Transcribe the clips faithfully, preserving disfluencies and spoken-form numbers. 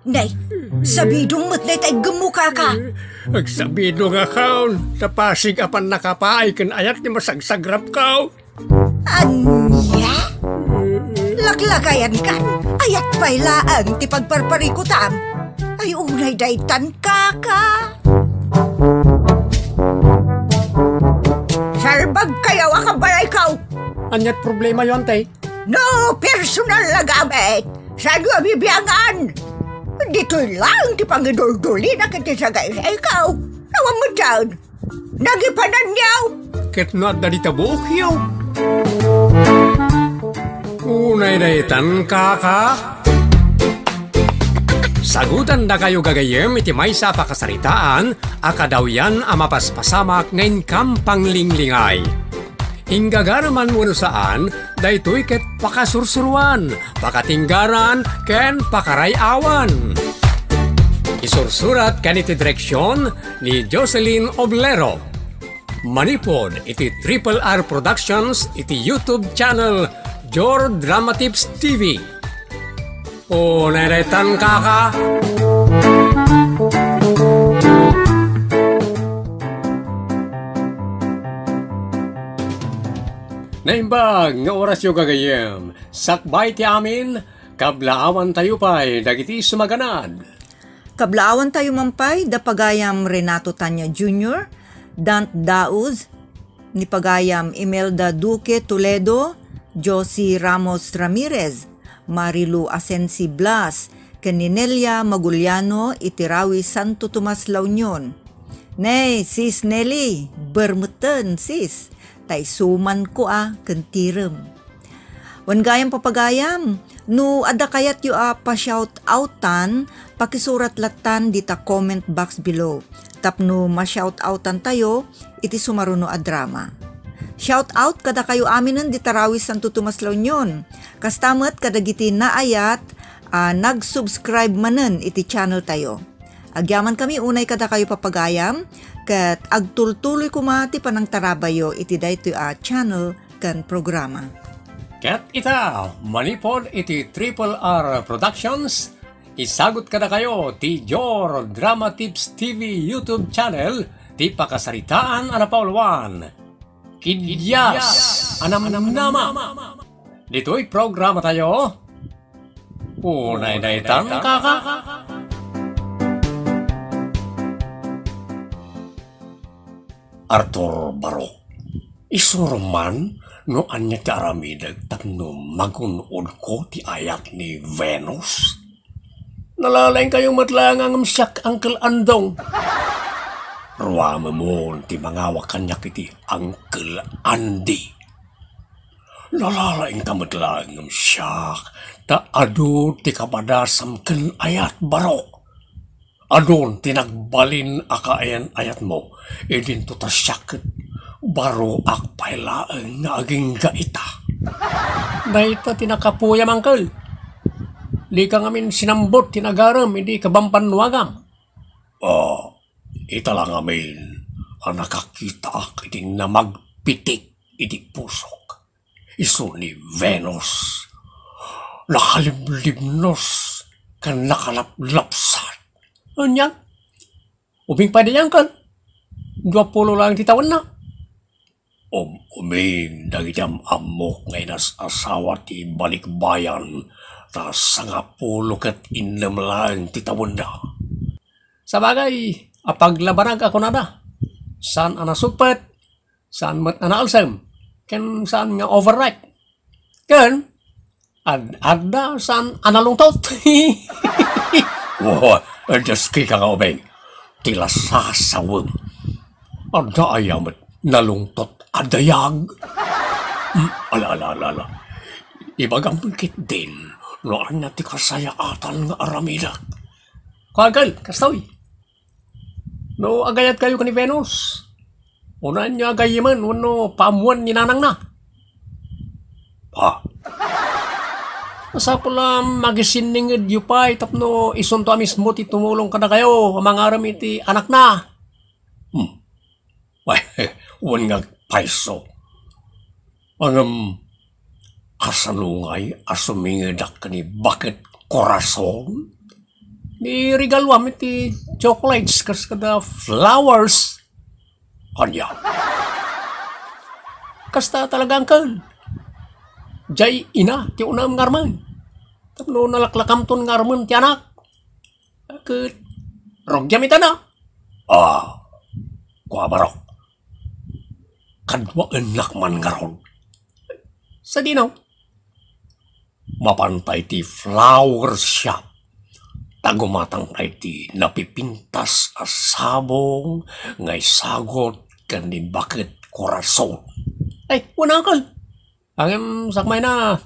Nay, sabidong met dayta iggemmo, kaka. Agsabidongakon, ta pasig a pannakapaay ken ayat ti masagsagrapko. Ania? Laklakayankan, ayat pay laeng ti pagparparikutam. Ay, unay daytan, kaka. Salbagkayo a kabalayko. Aniat problemayo, ante? No personal a gamit, saanyo a bibiangan? Ditoy laeng ti pangiduldulina ken ti sagaysayko. Awan met dayta. Nagipananyo. Ket no adda dita buokyo. Unay daytan, kaka. Sagutandakayo gagayyem iti maysa a pakasaritaan a kadawyan a mapaspasamak nga inkam panglinglingay. Inggagaraman wenno saan, daytoy ket pakasursuroan, pakatinggaran, ken pakaray-awan. Isursurat ken iti direksion ni Jocelyn Oblero. Manipud iti Triple R Productions iti YouTube channel Jor Drama Tips T V. Unay daytan, kaka. Naimbag nga orasyo gagayyem, sakbay ti amin, kablaawantayo pay dagiti sumaganad. Kablaawantayo man pay da pagayam Renato Tanya Junior, Dant Daoz, ni pagayam Imelda Duque Toledo, Josie Ramos Ramirez, Marilu Asensi Blas, ken ni Nelia Maguliano iti Rawi Santo Tomas, La Union. Nay, Sis Nelly, bermeten, sis, ta isumanko a ken tirem. Wen gayam papagayam, no adda kayatyo a pa-shout-outan, pakisurat lattan dita comment box below tapno ma-shout-outantayo iti sumaruno a drama. Shout out kadakayo aminen dita Rawi Santo Tomas, La Union. Kasta met kadagiti naayat a nag-subscribe manen iti channel tayo. Agyamankami unay kadakayo papagayam, ket agtultuloy koma ti panangtarabayyo iti daytoy a channel ken programa. Ket ita, manipud iti Triple R Productions, isagut kadakayo ti Jor Drama Tips T V YouTube channel ti pakasaritaan a napauluan. Kidias a namnama. Ditoy programa tayo. Unay daytan, kaka. Arthur Barok, isuro man no ania ti aramidek tapno magun-odko ti ayat ni Venus? Nalalaingkayo met laeng ngem siak, Uncle Andong. Ruamemon ti mangawak kaniak iti Uncle Andy. Nalalaingka met laeng ngem siak, ta adu ti kapadasam ken ayat, Barok. Adun ti nagbalin a kaayan-ayatmo, idinto ta siak ket baruak pay laeng nga agingga ita. Dayta ti nakapuyam, Uncle. Dika ngamin sinambut ti nagarem idi kabambannuagam. Ah, ita la ngamin a nakakitaak iti namagpitik iti pusok. Isu ni Venus. Nakalimlimnos ken nakalaplapsat. Ania? Ubing pay dayta, Uncle? Dua pulo laeng ti tawenna. Um, umin dagiti am-ammok nga inas-asawa ti balikbayan, ta sangapulo ket innem laeng ti tawenna. Sabagay, apaglabanag a kunada. Saan a nasupet, saan met a naalsem, ken saan nga overripe. Ken, ad-adda saan a nalungtot. Oh, just kika nga ubing. Ti lasasawem. Adda aya met nalungtot a dayag? Hmm, ala, ala, ala, ala. Ibagam ketdin no ania ti kasayaatan nga aramidek. Kagel, kastoy. No agayatkayo ken ni Venus, unanyo a gayyemen wenno paammoen ni nanangna. Ha? Masapul a magisinningedyo pay tapno isunto a mismo ti tumulong kadakayo a mangarem iti anakna. Hmm. Wen nga agpayso. Ngem, kasano ngay a sumingedak ken ni Baket Corazon? Ni regaluam iti chocolates kas kada flowers. Ania? Kasta talaga, uncle. Jay ina ti unam nga armen. Tapno nalaklakamton nga armen ti anak. Ket rugiam ita na. Ah, kua Barok. Kaduaennak man ngarud. Sadino? Mapanta iti flower shop. Ta gumatang iti napipintas a sabong nga isagut ken ni baket korason. Ay, wen, uncle. Angem sakmay na.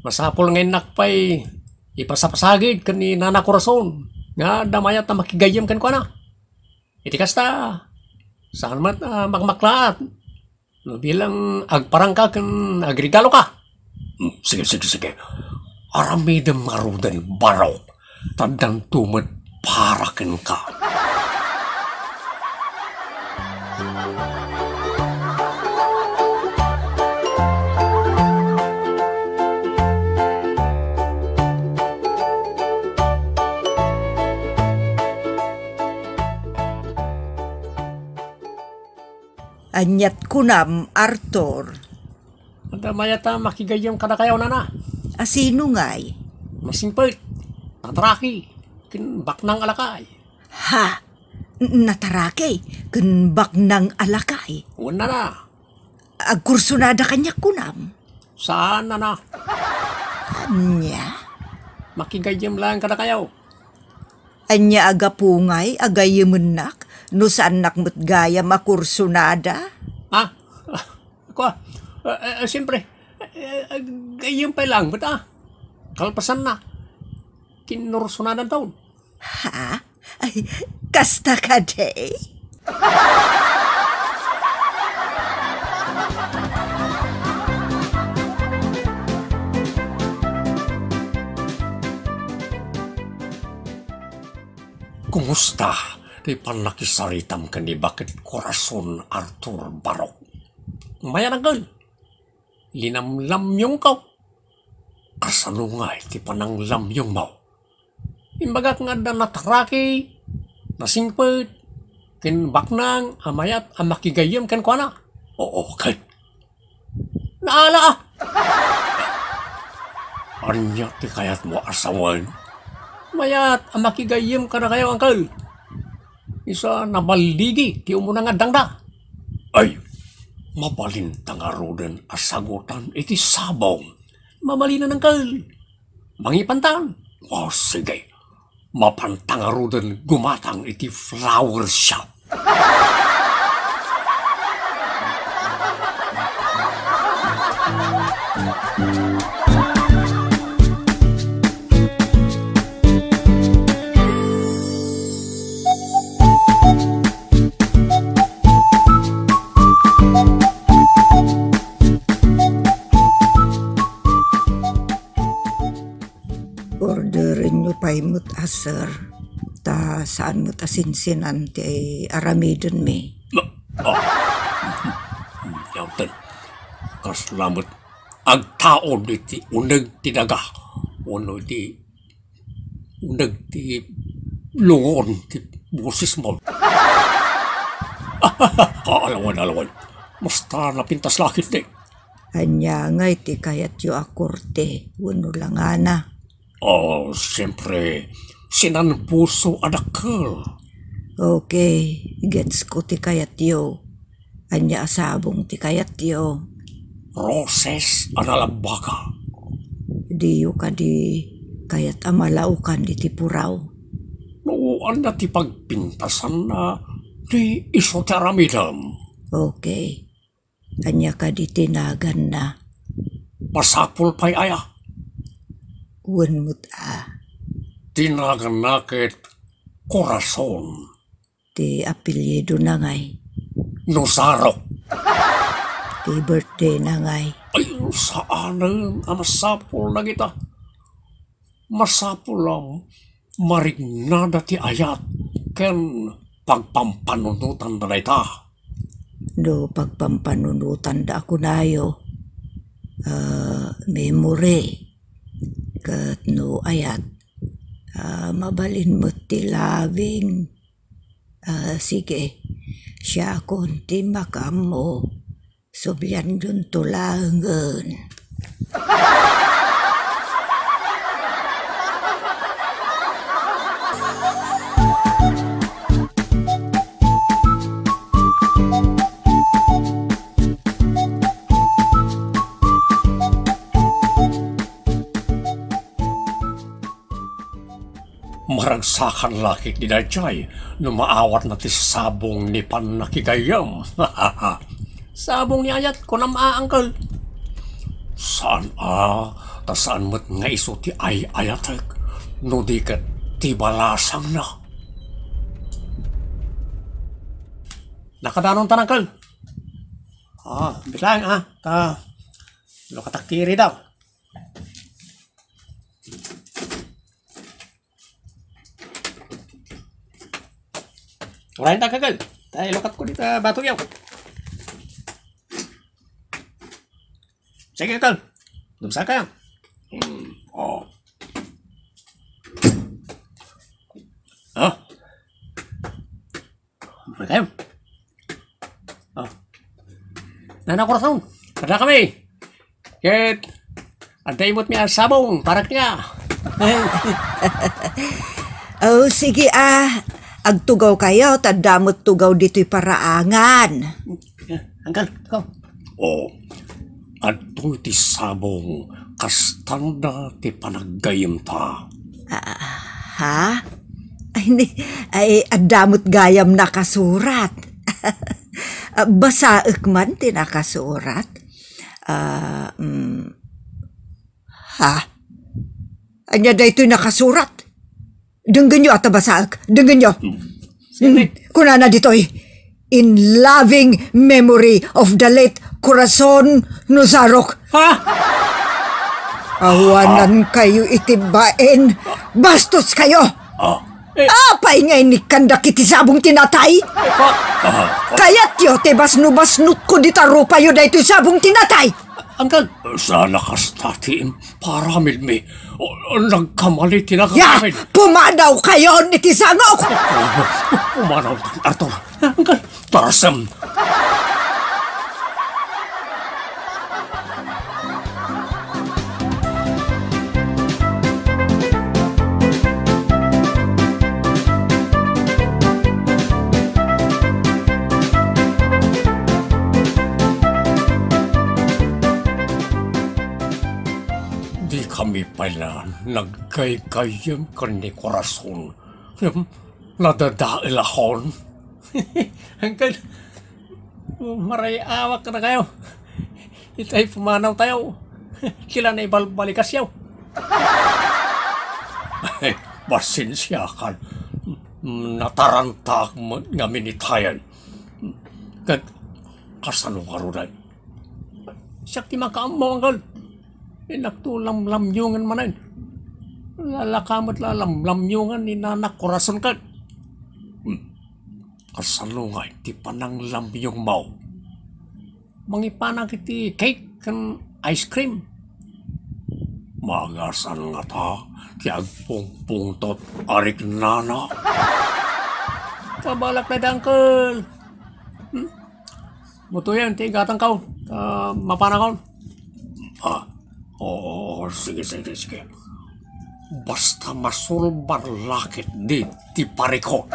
Masapul nga innak pay ipasapasagid ken ni Nana Corazon nga adda mayat a makigayyem kenkuana. Iti kasta, saan met a makmaklaat no bilang agparangka ken agregaloka. Hmm, sige, sige, sige. Aramidem ngaruden, Barok, ta addanto met para kenka. Aniat kunam, Arthur? Adda mayat a makigayyem kadakayo, nana. A sino ngay? Masingpet, nataraki, ken baknang a lakay. Ha? Nataraki ken baknang a lakay? Wen, nana. Agkursunada kaniak kunam? Saan, nana. Ania? Makigayyem laeng kadakayo. Ania a gapu ngay a gayyemennak no saannak met gayam a kursunada? Ah, ako, ah, eh, eh, siyempre, eh, eh, gayyem pay laeng met, ah. Kalpasanna, kinursunadanton. Ha? Ay, kasta kadi? Kumusta ti pannakisaritam ken ni baket korason, Arthur Barok? Mayan, uncle. Linamlamyongko. Kasano ngay ti pananglamyongmo? Imbagak nga adda nataraki, nasingpet, ken baknang a mayat a makigayyem kenkuana. Oo, ket naala, ah. Ania ti kayatmo a sawen? Mayat a makigayyem kadakayo, uncle. Isu a naballigi ti umuna nga addangda. Ay, mabalinta ngaruden a sagutan iti sabong. Mabalin, uncle. Mangipantan. O, sige. Mapanta ngaruden gumatang iti flower shop. Orderenyo pay met a, sir, ta saan met a sinsinan ti aramidenmi. Ah, ah. Yaw ten, kasla met agtaud iti uneg ti daga wenno iti uneg ti lungon ti bosesmo. Ah, alawen, alawen. Basta napintas la ketdi. Ania ngay ti kayatyo a korte wenno langana? Oh, siyempre, sinan-puso a dakkel. Okay, gets ko ti kayatyo. Ania a sabong ti kayatyo? Roses a nalabbaka. Diyo kadi kayat a malaokan diti puraw? No, ania ti pagpintasanna, ti isu ti aramidem. Okay. Ania kadi ti naganna? Masapul pay aya? Wen met a. Ti naganna ket Corazon. Ti apelyidona ngay? Nusarok. Ti birthday na ngay? Ay, saanen a masapul dagita. Masapul a marignada ti ayat ken pagpampanunotanda dayta. No pagpampanunotanda a kunayo, ah, memory, ket no ayat, Ah, mabalin met ti labing. Ah, sige, siakon ti makaammo. Subliandon to laengen. Maragsakan la ketdi daytoy no maawatna ti sabong ni pannakigayyem. Sabong ni ayat, kunam a, uncle? Saan a, ta saan met nga isu ti ay-ayatek, no di ket ti balasangna. Nakadanon ta, uncle. Ah, bilang, ah, ta, lukatak ti iri daw. Urayen ta, uncle. Ta, ilukat ko dita bato yaw. Sige, uncle. Dumsa ka. Hmm, oh. Ah. Ano kayo? Ah. Nana Corazon, kada kami. Ket, adda imut mi a sabong, para kanya. Oh, sige, ah. Agtugaw kayo, ta adda met tugaw ditoy paraangan. Uncle, ikaw. Oh, adtoy ti sabong, kastanda ti panaggayyemta. Ah, ha? Ay, ni, ay, adda met gayam nakasurat. Ah, basaek man ti nakasurat. Ah, mm. Ha? Ania daytoy nakasurat? Denggenyo a ta basaek. Denggenyo. Sino? Hmm, kunana ditoy, "In loving memory of the late Corazon Nozarok." Ha? Awanan kayo iti bain. Bastos kayo. Ah, eh. Apay nga inikkandak iti sabong ti natay? Eh, ka-, ah, ah. Kayatyo ti basnobasnotko dita rupayo daytoy sabong ti natay? Uncle. Sana kasta ti imparamidmi. O, nagkamali ti Ya! nagaramid. Pumanaw kayo iti sangok! Pumanaw, Arthur. Uncle, tarasem. Di kami pay la nagkaykayyem ken ni Corazon. Nadadaelakon. Uncle, maray-awak na kayo. Itay pumanaw tayo. Kila na ibalbalikasyo. Ay, pasensiakan. Natarantak met ngamin itayan. Ket kasano ngaruden? Siak ti makaammo, uncle. Innak to lamlamyongen manen. Lalaka met la lamlamyongen ni Nana Corazon ket. Hmm. Kasano nga iti pananglamyongmo? Mangipanak iti cake ken ice cream. Magasat ngata ti agpungpungtot a riknana. Kabalak na, uncle. Hmm? Butoyen ti igatangko. Ah, mapanakon. Ah, oo, sige, sige, sige. Basta masulbar la ketdi ti parikot.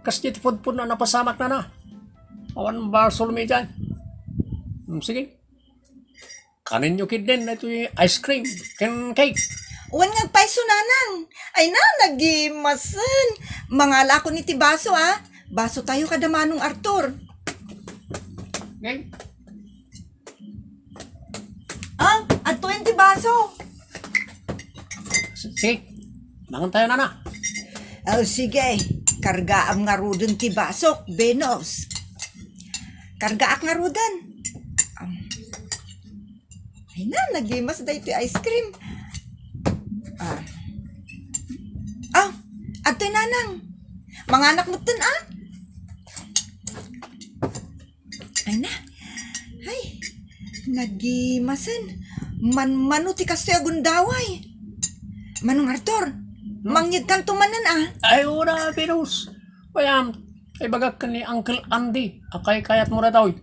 Kasdi ti pudpudno a napasamak, nana. Awan basolmi diay. Hmm, sige. Kanenyo ketdin daytoy ice cream ken cake. Wen nga agpayso, nanang. Ay na, nagimasen. Mangalakon iti baso, a. Baso tayo kada Manong Arthur. Okay. Ah, adtoyen ti baso. Sige, mangan tayo, nana. Oh, sige. Kargaam ngaruden ti basok, Venus. Kargaak ngaruden. Am. Ay na, nagimas daytoy ice cream. Ah. Nang, manganak metten, a? Ay na. Ay, nagimasen. Manmano ti kastoy a gundaway. Manong Arthur, mangyegkanto manen, a? Ay, ura, Venus. Kayam, ibagak ken ni Uncle Andy a kaykayatmo daytoy.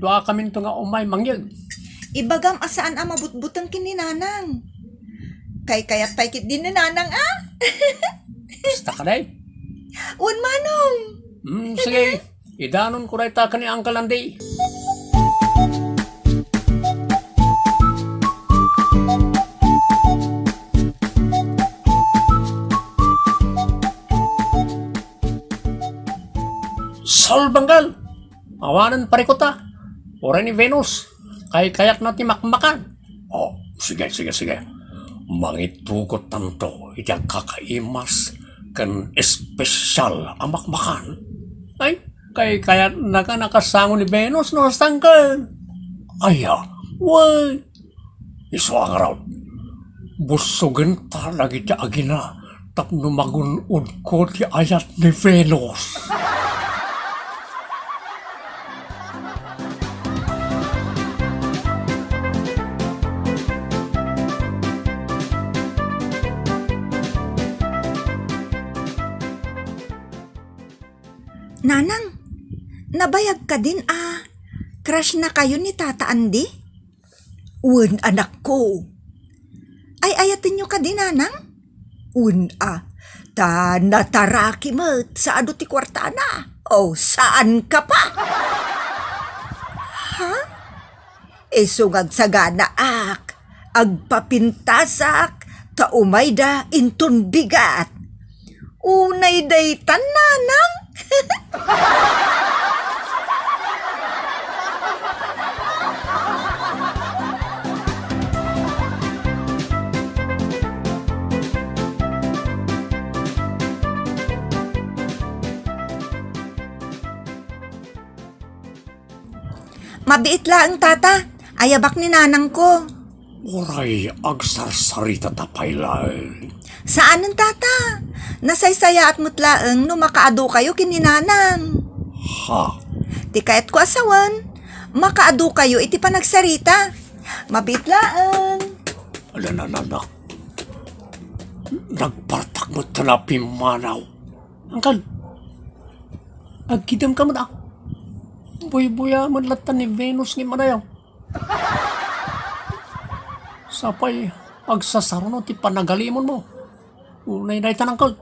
Duakaminto nga umay mangyeg. Ibagam a saan a mabutbuteng ken ni Nanang. Kaykayat pay ketdi ni Nanang, a? Basta ka, day. Wen, Manong. Hmm, sige. Idanonko dayta ken ni Uncle Andy. Salbanggal! Awanen parikota. Uray ni Venus, kaykayatna ti makmakan. Oh, sige, sige, sige. Mangitugot tanto iti agkakaimas ken espesyal a makmakan. Ay, kaykayatna ka nakasango ni Venus no sangken. Aya, wen. Isu a ngarud, bussogenta dagiti agina tapno magun-odko ti ayat ni Venus. Nanang, nabayag kadin a crush na kayo ni Tata Andy? Wen, anakko. Ay-ayatenyo kadi, Nanang? Wen a, ta nataraki met sa adu ti kuartana. O, saan ka pa? Ha? Isu nga agsaganaak, agpapintasak, ta umayda inton bigat. Unay daytan, Nanang? Mabiit laeng, Tata. Ayabak ni Nanangko. Uray agsarsaritata pay laeng. Saanen, Tata. Nasaysayaat met laeng no makaadu kayo ken ni Nanang. Ha? Ti kayatko a sawen, makaadu kayo iti panagsarita. Mabiit laeng. Ala, nananak. Nagpartak met ta napimmanaw. Angkan, agkidem ka met, a. Buybuya met latta ni Venus nga immanayo. Sapay agsasarno ti panagalimonmo. Unay daytan, angkel.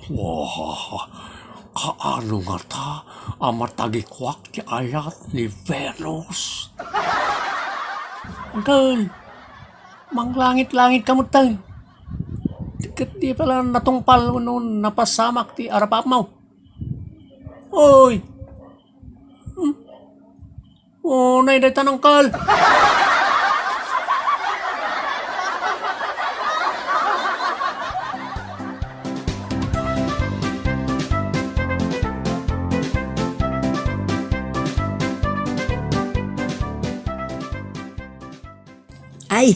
Wah, kaano ngata a matagikuak ti ayat ni Venus? Angkel, manglangit-langit ka met, tay. Ket di pala natungpal wenno napasamak ti arap-apmo. Oy! Hmm? Unay daytan, angkel. Ay,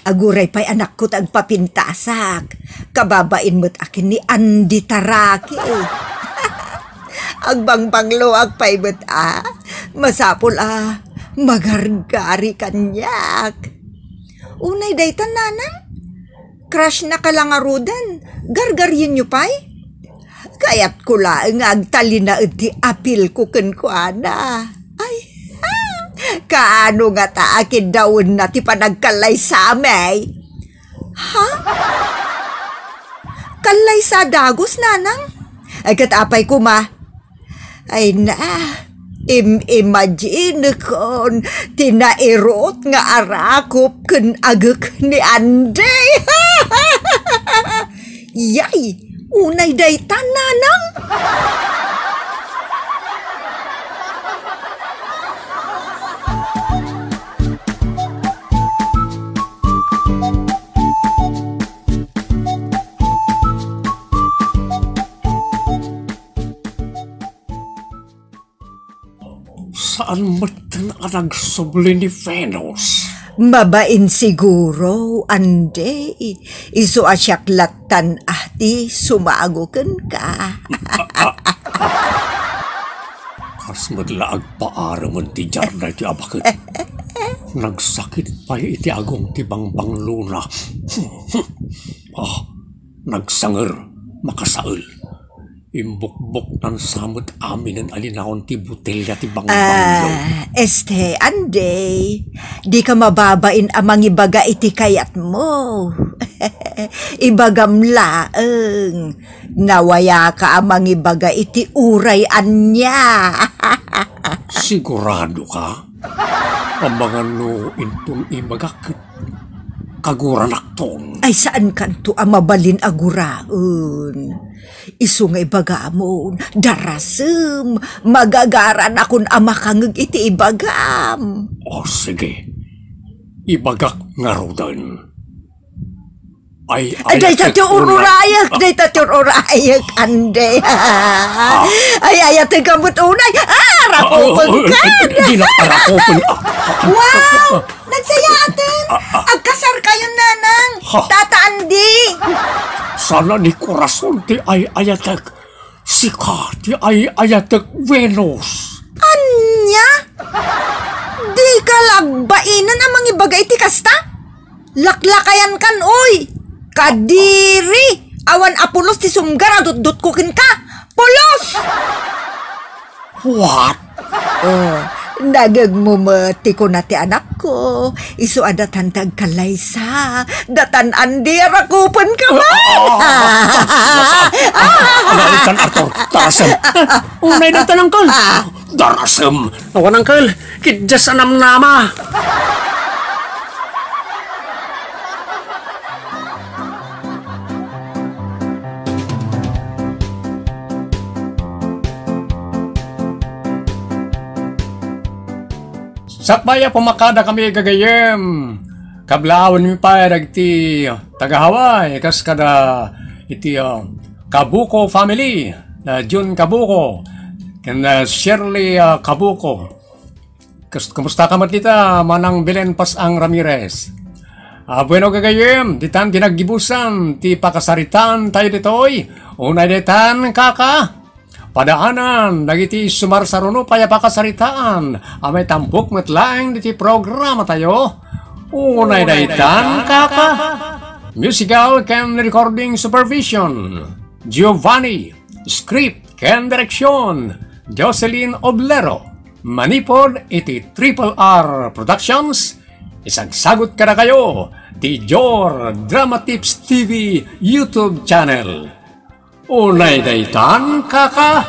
aguray pay, anakko, ta agpapintasak. Kababain met a ken ni Andy Taraki. Agbangbanglawak pay met a. Masapul a magargari kaniak. Unay daytan, nanang. Crush na ka la ngaruden, gargarienyo pay? Kayatko laeng nga agtalinaed ti apilko kenkuana. Ay, ha! Kaano ngata a kiddawenna ti panagkallaysami? Ha? Kallaysa dagus, nanang? Ay, ket apay koma? Ay na, im-imaginekon ti nairut nga arakop ken agek ni Andy. Yay! Unay daytan, nanang? Saan metten a nagsubli ni Venus? Mabain siguro, Andy. Isu a siak lattan a ti sumago kenka. Kas met la agpaaremen ti jarna iti abaket. Nagsakit pay iti agong ti bangbanglona. Ah, nagsanger, makasael. Imbukboknan sa met aminen a linaon ti botelya ti bangbanglo. Ah, este, Andy, dika mababain a mangibaga iti kayatmo. Ibagam laeng, nawayaka a mangibaga iti uray ania. Sigurado ka? Amangan no inton ibagak ket kaguranakton. Ay, saan kanto a mabalin a guraen. Isu nga ibagamon, darasem, magagaranakon a makangeg iti ibagam. O, sige. Ibagak ngaruden. Ay, ay, dayta ti ururayek, dayta ti ururayek, Andy. Ay, ayatek met unay. Ah, rakupen ka. Di na rakupen. Ah, ah, ah. Wow! Nagsayaaten. Ah, ah. Agkasar kayon, Nanang. Ha? Tata Andy. Sana ni korason ti ay-ayatek. Sika ti ay-ayatek, Venus. Ania? Dika la agbainen a mangibaga iti kasta? Laklakayankan, oy! Kadiri! Awan a pulos ti sumgar a dutdutko kenka! Pulos! What? Oh, nagegmo met ti kuna ti anakko. Isu a datan ti agkallaysa. Datan Andy a rakupen ka met. Ah, ah, ah, ah, ah, ah, Arthur, darasem. Unay daytan, Uncle. Ah. Darasem. Awan, Uncle. Ket diak a namnama. Sakbay a pummakadakami gagayyem, kablaawmi pay dagiti taga-Hawaii, kas kada iti, ah, Kabuko family, na Jun Kabuko, ken, ah, Shirley, ah, Kabuko. Kas-, kumusta ka met dita, Manang Belen Pasang Ramirez? Ah, bueno, gagayyem, ditan ti naggibusan ti pakasaritaan tayo ditoy. Unay ditan, kaka. Padaanan dagiti sumarsaruno pay a pakasaritaan a maitampok met laeng diti programa tayo. Unay daytan, kaka. Musical ken recording supervision, Giovanni. Script ken direksion, Jocelyn Oblero. Manipod iti Triple R Productions, isagsagut kadakayo ti Jor Drama Tips T V YouTube channel. Unay daytan, kaka.